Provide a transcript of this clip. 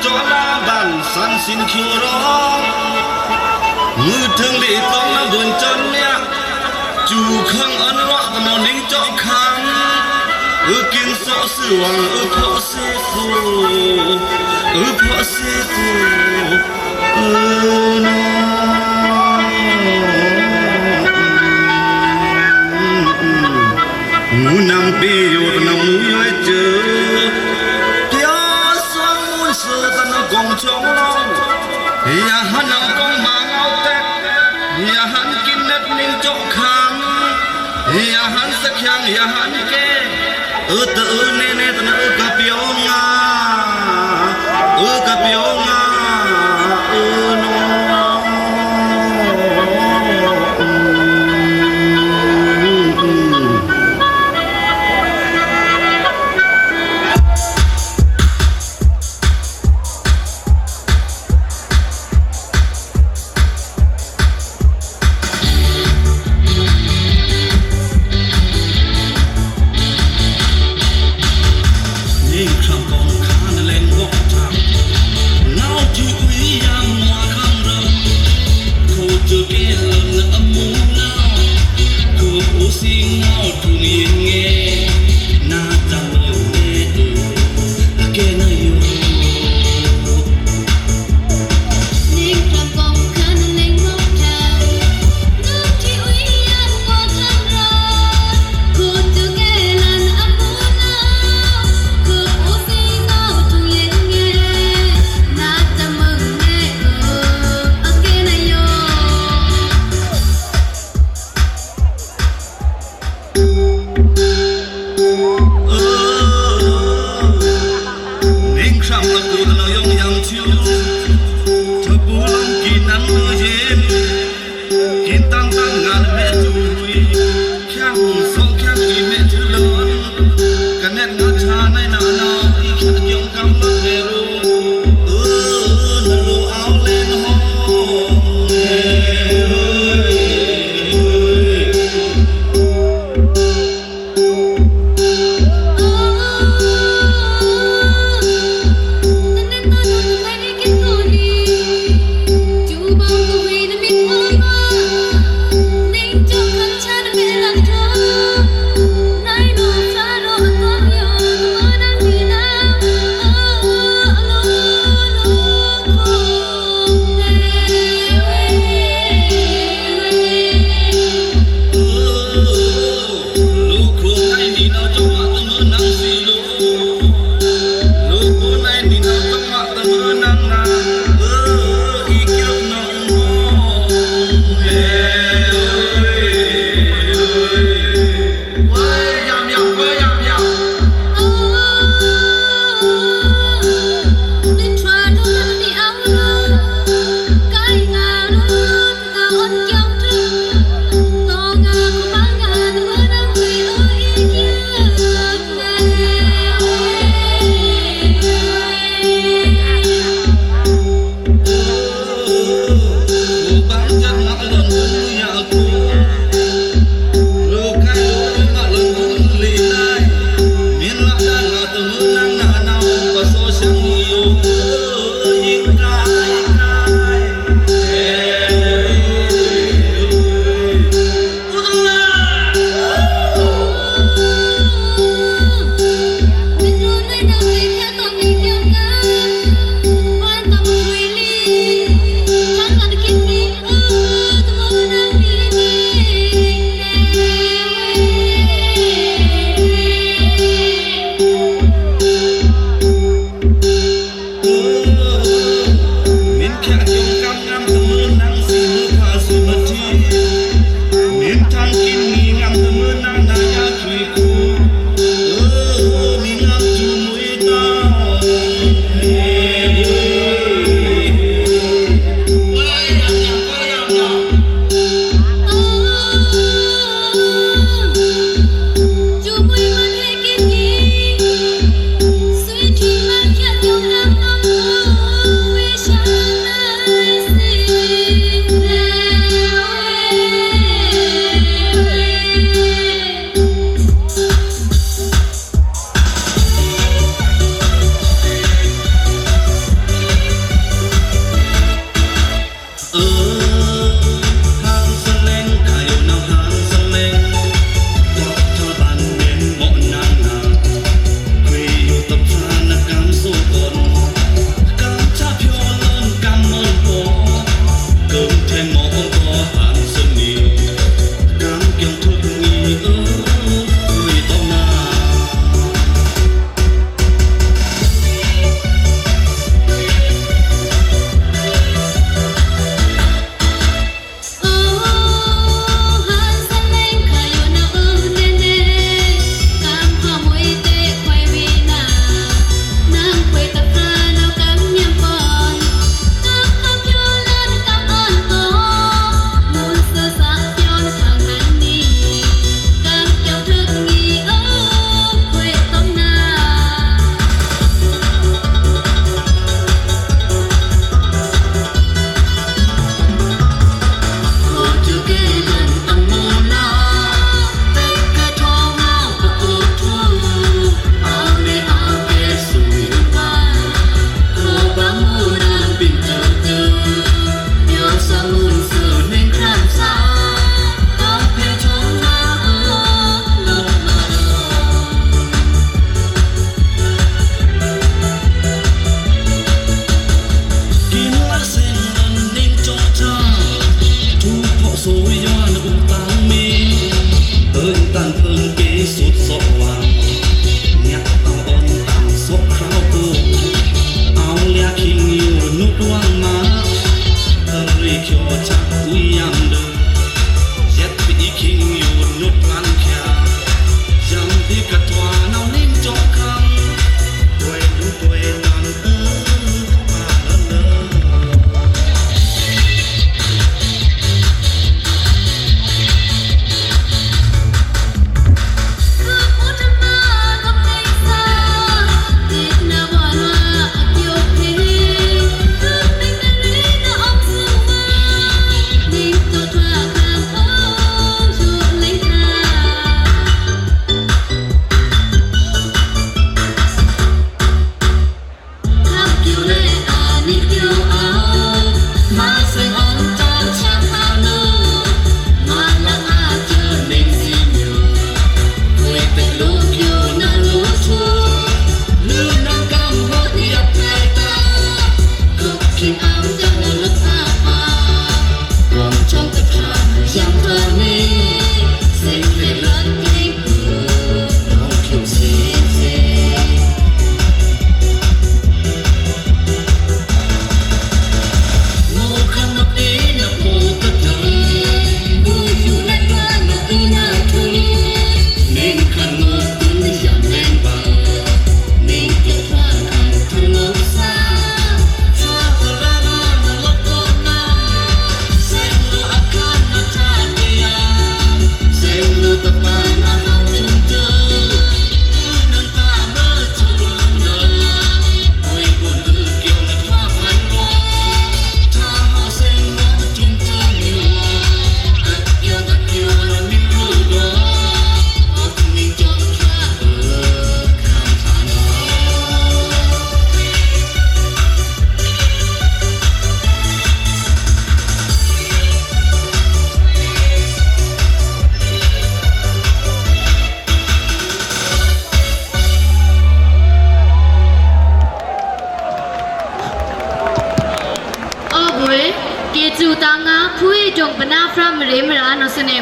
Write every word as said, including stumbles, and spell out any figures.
ကျော်လာဗန် သန်ႏသင်ႏ ခိုရောႏ ငွေ့ထွိုင်ဗေး တောင်းနံဗွန်ကျော်များ စုခင်းအန်ရွက် တနီုင်ကျော်ခမ်း အွိုင်ကင်သော့သွူဝ် အွိုင်ဖော်သေကို အွိုင်ဖော်သေကို အွိုင်နီ ငွေ့နံဗေးယို တနီုင်ယွဲ့စွို ပျော်သွင်မွန်သွို တနီုင်ကောင်းချောင်းလောင်း ရဟန်းနံကောင်းမငေါက်တဲ့ ရဟန်းကင်းနက်နွိင်ကျော်ခမ်း ရဟန်းစက်ချံ ရဟန်းကဲ အွိုင်တအွိုင်နဲနဲ တနီုင်အွိုင်ကပျော်ငါ အွိုင်ကပျော်ငါ အွိုင်နီ စူႏတါငါ ဖုဝေးဒိုင် ပနါဖြါ မရေမရာ နော်စနေ